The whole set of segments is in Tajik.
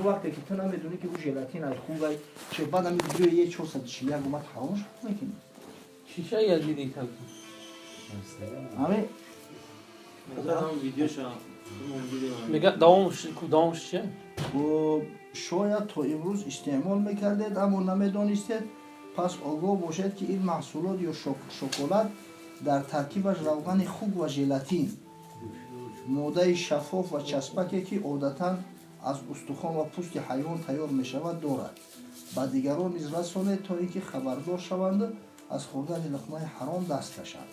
Вақте ки ту намедонӣ, ки ӯ желатин ай хугай че, баъд ами видеои Е 441 омад, ҳаромш мекунӣ. Шиша я диди так. Ами. Видеоша. Мега давом, давом чи? Шояд то имрӯз истеъмол мекардед, аммо намедонистед. Пас огоҳ бошед, ки ин маҳсулот ё шоколад дар таркибаш равғани хук ва желатин, моддаи шаффоф ва часпаке, ки одатан аз устухон ва пӯсти ҳайвон тайёр мешавад, дорад. Ба дигарон низ расонед, то ин ки хабардор шаванду аз хӯрдани луқмаи ҳаром даст кашанд.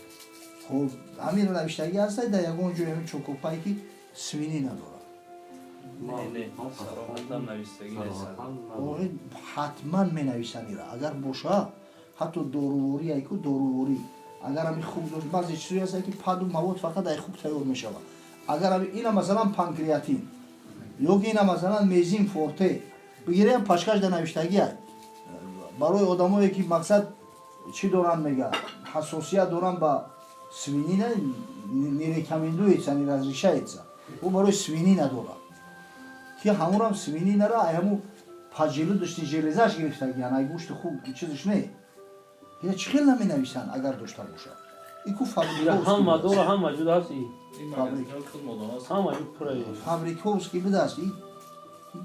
Хуб, ҳаминро навиштагӣ ҳастад дар ягон ҷои ҳамин чокопай, ки свинина дорад? Не, сароҳатан навистагӣ нест. Охи, ҳатман менависанд ира, агар боша. Ҳатто доруворӣ айку, доруворӣ, агар ҳами хук дошт, баъзе чизое ҳастанд, ки паду мавод фақат ай хук тайёр мешавад. Агар ҳами ина, масалан, панкреатин ё ки ина, масалан, мезим форте бигирем, пачкаш да навиштагӣ ай, барои одамое ки, мақсад, чӣ доранд, мега, ҳассосият доранд ба свинина, не рекомендуется, не разрешается. Ӯ барои свинина дорад, ки ҳамурам свининара ай ҳаму поджелудочный железаш гирифтагиян, ай гӯшти хук чизиш не. Ина чӣ хел наменависанд, агар дошта бошад? Ику Ҳама дора, ҳама ҷуд ҳаст. Ин магазинҳо худ модонаст. Ҳама ҷуд пура. Фабриковский будааст. И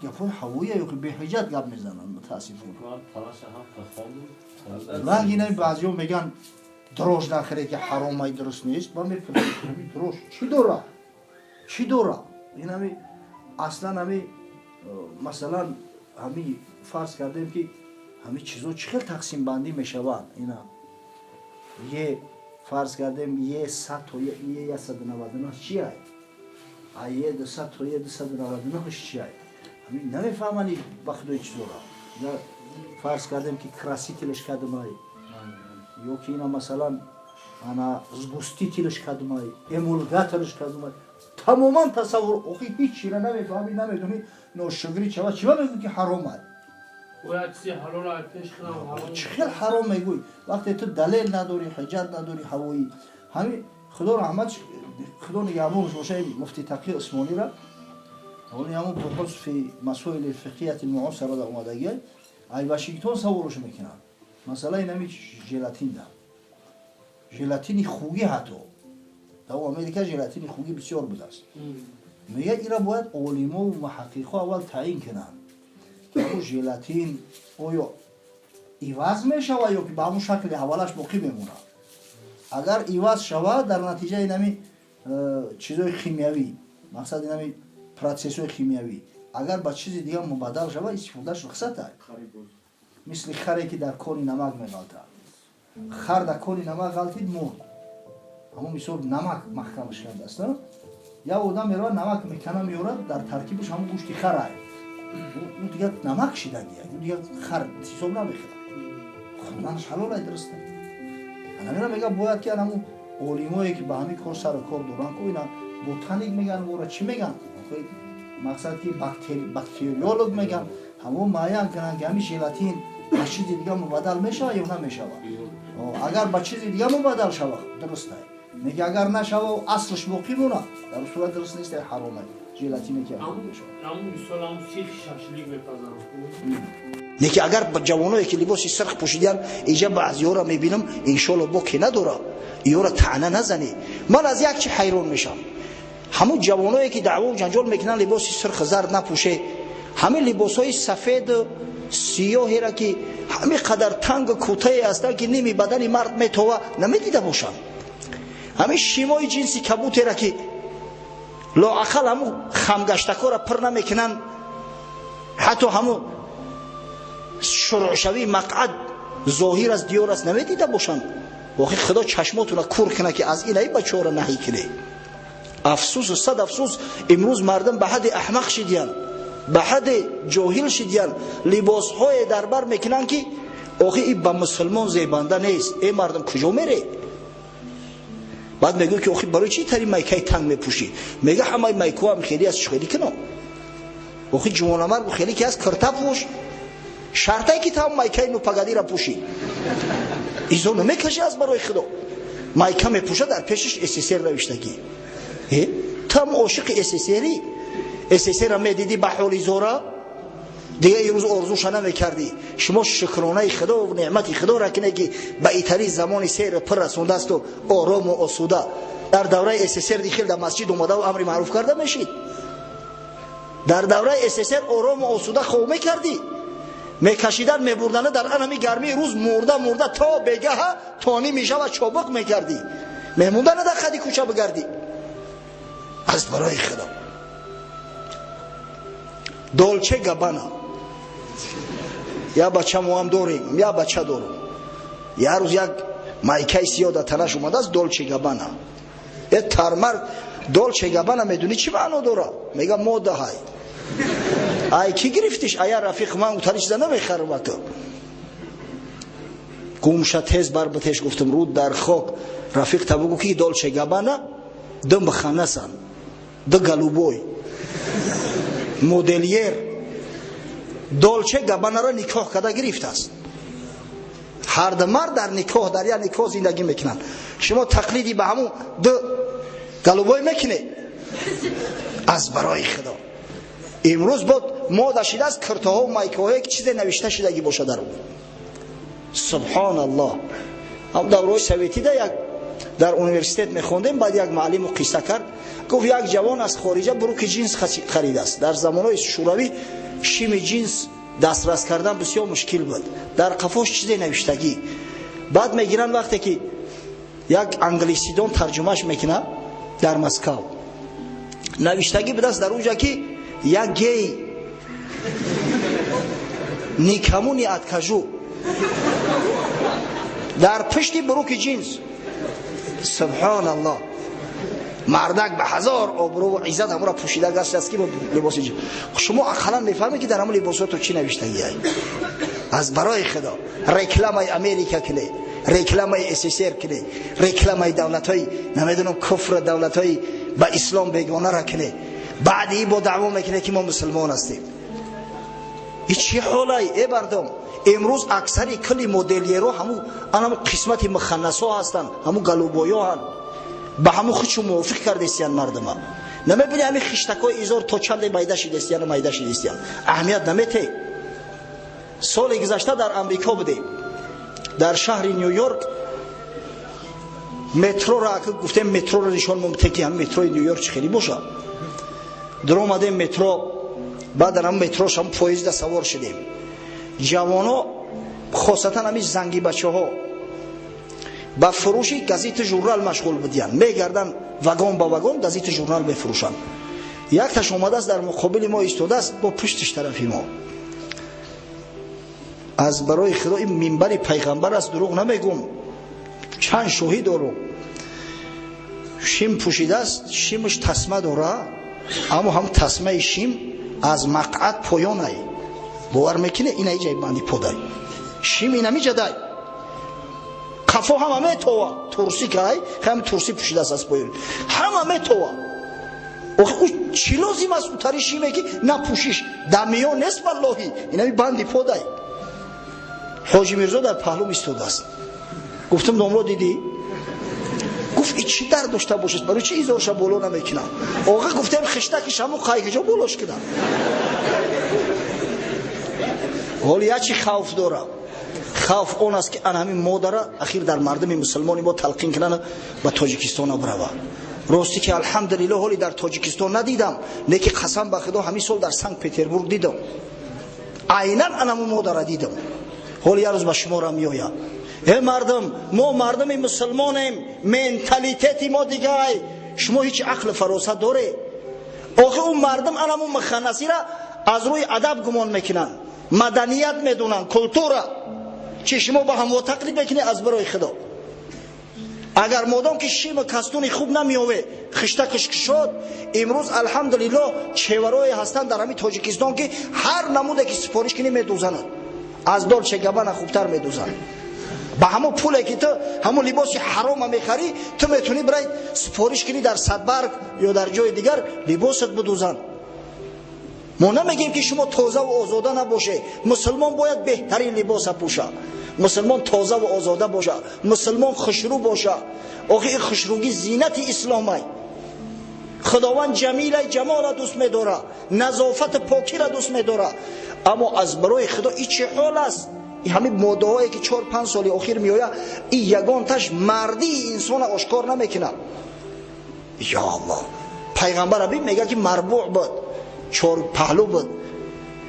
гапҳои ҳавоия ё ки беҳиҷат гап мезананд, мутаассифона. Талаша ҳам тахонду. Ранг ина баъзиҳо меган, дрожж нахӯре, ки ҳаромай, дуруст нест. Ба мепурсам, дрожж чӣ дора, чӣ дора? Ин ҳами аслан ҳами, масалан, ҳами фарз кардем, ки ҳами чизо чӣ хел тақсимбандӣ мешаванд. Ина е, фарз кардем, Е 100 то Е 199 чи ай, а Е 200 то Е 299 чи ай, ҳами намефаҳмани ба худои чизора. Фарз кардем, ки красителш кадмай ё ки ина, масалан, ана сгустителш кадмай, эмульгаторш кадмай, тамоман тасаввур, охи, ҳеҷ чира намефаҳми, намедонӣ, ношугрӣ чава, чива мегӯ, ки ҳаромай? Чӣ хел ҳаром мегӯй, вақте ту далел надорӣ, ҳиҷат надорӣ, ҳавоӣ? Ҳами худо раҳмат, худо нигаҳбонш боша, муфти Тақи Усмонира. Ҳоли ҳамун бухус фи масоили фиқҳияти муосира да омадагиай, ай Вашингтон саволш мекунанд, масъалаи нами желатин да, желатини хугӣ. Ҳатто дар Америка желатини хугӣ бисёр будааст. Мегӯяд, ира бояд олимову муҳаққиқҳо аввал таъин кунанд, ки ҳамун желатин оё иваз мешавад ё ки ба ҳамун шакли аввалаш боқӣ мемонад. Агар иваз шавад, дар натиҷаи нами чизои химиявӣ, мақсад, нами процессҳои химиявӣ, агар ба чизи дигар мубаддал шавад, истифодааш рухсат аст. Мисли харе, ки дар кони намак меғалтад. Хар дар кони намак ғалтид, мурд. Ҳамон мисол намак маҳкамаш кардааст. Як одам меравад, намак мекана, меорад, дар таркибаш ҳамон гӯшти харай. Ӯ дигар намак шидагия, ӯ дигар хар ҳисоб намехӯрад, хӯрданаш ҳалолай, дуруста. Анамира мега, бояд ки анаму олимое, ки ба ҳамин кор сару кор доранд, ку ина ботаник меган, вора чӣ меган, мақсад, ки бактериолог меган, ҳамон муайян кунанд, ки ҳамин желатин ба чизи дигар мубаддал мешавад ё намешавад. Агар ба чизи дигар мубаддал шавад, дурустай. Мега, агар нашава, аслш боқӣ монад, дар сурат дуруст нест, ҳаромай желатине ки. Мисол мепазам. Неки агар ҷавоное, ки либоси сирх пӯшидиян, иҷа баъзиёра мебинам, иншолло боке надора, иёра таъна назанӣ. Ман аз як чи ҳайрон мешавам: ҳамун ҷавоное, ки даъвову ҷанҷол мекунанд, либоси сирх, зард напӯше, ҳамин либосҳои сафеду сиёҳера, ки ҳамин қадар тангу кӯтае ҳастанд, ки ними бадани мард метова, намедида бошанд. Ҳамин шимои ҷинси кабутера, ки лоақал ҳамун хамгаштакора пир намекунанд, ҳатто ҳамун шурӯъшавии мақъад зоҳир аст, диёр аст, намедида бошанд. Охи, худо чашмотуна кур куна, ки аз инаи бачаҳоро наҳӣ кунӣ. Афсӯсу сад афсӯс, имрӯз мардум ба ҳадди аҳмақ шидиянд, ба ҳадди ҷоҳил шидиянд, либосҳое дар бар мекунанд, ки охи, и ба мусулмон зебанда нест. Э, мардум, куҷо мере? Баъд мегӯ, ки охи, барои чӣ тари майкаи танг мепӯшӣ? Мега, ҳамаи майкоам хеле аст, хеле кунам. Охи, ҷувонамаргу хеле ки аст, кирта пӯш, шартае ки там майкаи "Ну, погоди"ра пӯшӣ, изо намекашӣ. Аз барои худо, майка мепӯша, дар пешаш СССР навиштагӣ. Там ошиқи СССРи, СССРа медидӣ ба ҳоли зора. Дига имрӯз орзуша намекардӣ. Шумо шукронаи худо ва неъмати худоро кине, ки ба итари замони сер пир расондаасту орому осуда. Дар давраи СССР дихел дар масҷид омадаву амри маъруф карда мешид? Дар давраи СССР орому осуда хоб мекардӣ? Мекашидан, мебурдана дар анами гармии рӯз, мурда мурда то бегаҳа тони мешава, чобуқ мекардӣ, мемондана дар қади кӯча бигардӣ. Аз барои худо, Долче Габана. Я бача моам дорем, я бача дорум. Я рӯз як майкаи сиёҳ дар танаш омадааст, Долче Габана. Е тармар, Долче Габана медунӣ чӣ маъно дора? Мега, мода ҳай. Ай кӣ гирифтиш? Ая рафиқ ман утари чиза намехарам. Ту гумша, тез бар битеш. Гуфтам, руд дар хок, рафиқ та бугу, ки Долче Габана ду муханнасан, ду голубой модельер Долче Габанаро никоҳ карда гирифтааст. Ҳарду мард дар никоҳ, дар як никоҳ зиндагӣ мекунанд. Шумо тақлиди ба ҳамун ду голубой мекунед? Аз барои худо, имрӯз бод мода шидааст киртоҳо, майкаҳое, ки чизе навишта шидагӣ боша дар ӯ. Субҳоналлоҳ. Ҳам давраҳои советида як дар университет мехондем, баъд як муаллиму қисса кард, гуфт, як ҷавон аз хориҷа брюки ҷинс харидааст. Дар замонҳои шӯравӣ шими ҷинс дастрас кардан бисёр мушкил буд. Дар қафош чизе навиштагӣ. Баъд мегиранд, вақте ки як англисидон тарҷумаш мекунад, дар Москав навиштагӣ будааст дар унҷа, ки я гей, никому не откажу. Дар пушти брюки ҷинс. Субҳоналлоҳ. Мардак ба ҳазор обрӯву иззат ҳамура пӯшида гаштааст, ки либоси ҷинс. Шумо ақаллан мефаҳмед, ки дар ҳамун либосото чӣ навиштагиай? Аз барои худо, рекламаи Америка кунед, рекламаи СССР кунед, рекламаи давлатҳои, намедонам, куфр, давлатҳои ба ислом бегонара кунед, баъди бо даъво мекунед, ки мо мусулмон ҳастем. И чӣ ҳолай, э мардум? Имрӯз аксари кулли модельеро ҳаму анаму қисмати муханнасо ҳастанд, ҳаму голубойоҳанд. Ба ҳаму худшу мувофиқ кардестиян мардума. Намебини, ҳами хиштакҳои изор то чанде майда шидестияну майда шидестиян, аҳамият намете. Соли гузашта дар Амрико будем, дар шаҳри Ню Йорк. Метроро ака гуфтем, метроро нишон момте, ки ҳами метрои Ню Йорк чӣ хеле бошад. Дуромадем метро, баъд дар ҳам метрош, ҳам поезда савор шудем. Ҷавоно, хосатан ҳами занги бачаҳо, ба фурӯши газету журнал машғул будиянд. Мегарданд вагон ба вагон, газету журнал мефурӯшанд. Якташ омадааст, дар муқобили мо истодааст, бо пуштиш тарафи мо. Аз барои худо, ин минбари пайғамбар аст, дурӯғ намегум, чанд шоҳӣ дорум. Шим пӯшидааст, шимаш тасма дора, аммо ҳам тасмаи шим аз мақъад поёнай. Бовар мекунӣ, ина иҷай банди подай шим инамиҷадай, қафо ҳама метова. Турси кай ҳам турси пӯшидааст, аз поён ҳама метова. Охи, ӯ чӣ лозим аст утари шиме, ки напӯшиш дар миён нест? Валлоҳи, инами банди подай. Ҳоҷи Мирзо дар паҳлум истодааст. Гуфтам, домло, дидӣ? Гуфт, и чӣ дард дошта бошад? Барои чӣ изорша боло намекунам? Оға, гуфтем, хиштаки шаму қайкиҷо болош кунам? Ҳоли як чи хавф дорам. Хавф он аст, ки ан ҳамин модара ахир дар мардуми мусулмони мо талқин кунанд, ба Тоҷикистона бирава. Ростӣ ки, алҳамдулилло, ҳоли дар Тоҷикистон надидам, леки қасам ба худо, ҳамин сол дар Санкт Петербург дидам, айнан анаму модара дидам. Ҳоли як рӯз ба шуморо меояд. Э мардум, мо мардуми мусулмонем, менталитети мо дигай. Шумо ҳеҷ ақлу фаросат доред? Охи, ӯ мардум анаму муханнасира аз рӯи адаб гумон мекунанд, маданият медонанд, культура. Чи шумо ба ҳамво тақлид мекунед? Аз барои худо, агар модом ки шиму кастуни хуб намеёве, хиштакиш кушод. Имрӯз, алҳамдулилло, чеварое ҳастанд дар ҳамин Тоҷикистон, ки ҳар намуде ки супориш кунӣ, медӯзанад, аз Долче Габана хубтар медӯзанд. Ба ҳамон пуле ки ту ҳамон либоси ҳарома мехарӣ, ту метавонӣ бирай супориш кунӣ дар Садбарг ё дар ҷои дигар, либосат бидӯзанд. Мо намегӯем, ки шумо тозаву озода набошед. Мусулмон бояд беҳтарин либоса пӯша, мусулмон тозаву озода боша, мусулмон хушрӯ боша. Охи, ин хушрӯгӣ зинати исломай. Худованд ҷамилай ҷамола дӯст медора, назофати покира дӯст медора. Аммо аз барои Худо и чӣ ҳол аст? Ҳамин моддаҳое ки 4-5 соли охир меояд, и ягонташ мардии инсона ошкор намекунад. Ё Аллоҳ, пайғамбар абин мегӯяд ки марбӯъ буд, чор паҳлӯ буд.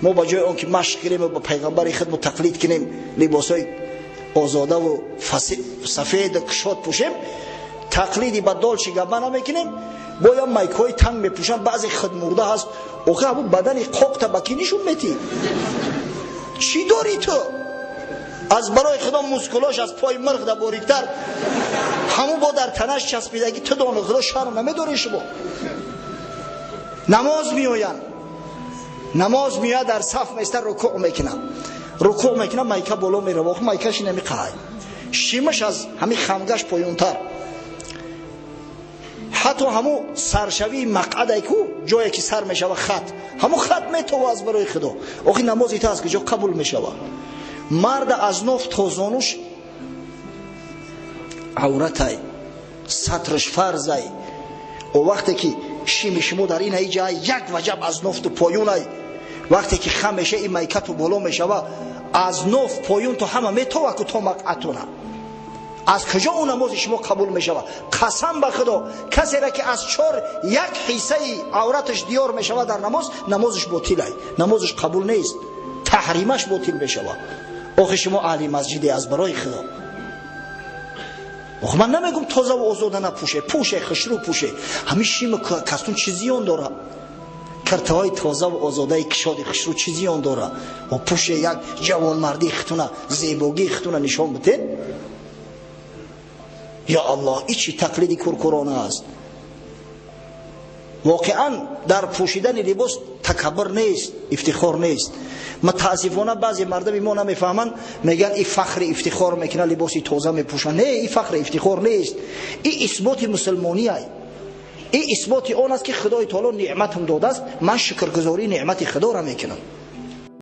Мо ба ҷои он ки машқ кунем ва ба пайғамбари худмо тақлид кунем, либосҳои озодаву сафеду кушод пӯшем, тақлиди ба Долче Габбана мекунем, боя майкҳои танг мепӯшанд. Баъзе худмурда ҳаст, охи ҳамун бадани қоқта ба кӣ нишон метӣ? Чӣ дорӣ ту? Аз барои Худо мускулош аз пои мирғ да бориктар, ҳамун бо дар танаш часпидагӣ. Ту дону Худо шарм намедорӣ шумо? Намоз меоянд, намоз меояд, дар саф меиста, рукӯъ мекунад, рукӯъ мекунад, майка боло мерава, охи майкаши намеқаҳай, шимаш аз ҳамин хамгаш поёнтар, ҳатто ҳамун саршавии мақъадай ку, ҷое ки сар мешава хат, ҳамун хат метова. Аз барои Худо, охи намози та аз куҷо қабул мешава? Марда аз ноф то зонуш авратай, сатрш фарзай. О вақте ки шими шумо дар ин ҷа як ваҷаб аз нофту поёнай, вақте ки хам меша, ин майкату боло мешава, аз ноф поён то ҳама метова ку то мақъатуна. Аз куҷо ӯ намози шумо қабул мешавад? Қасам ба Худо, касере ки аз чор як ҳиссаи авраташ диёр мешавад дар намоз, намозаш ботилай, намозаш қабул нест, таҳримаш ботил мешавад. Охи шумо аҳли масҷиде, аз барои Худо. Охи ман намегум тозаву озода напӯше, пӯше, хушрӯ пӯше. Ҳамин шиму кастун чӣ зиён дорад? Киртаҳои тозаву озодаи кишоди хушрӯ чӣ зиён дорад? Пӯше, як ҷавонмардии хитуна, зебогии хитуна нишон битен. Ё Аллоҳ, и чӣ тақлиди куркурона аст? Воқеан дар пӯшидани либос такаббур нест, ифтихор нест. Мутаассифона баъзе мардуми мо намефаҳманд, мегӯянд и фахри ифтихор мекунад, либоси тоза мепӯшанд. Не, и фахри ифтихор нест, и исботи мусулмониай, и исботи он аст ки Худои таоло неъматам додааст, ман шукргузории неъмати Худоро мекунам.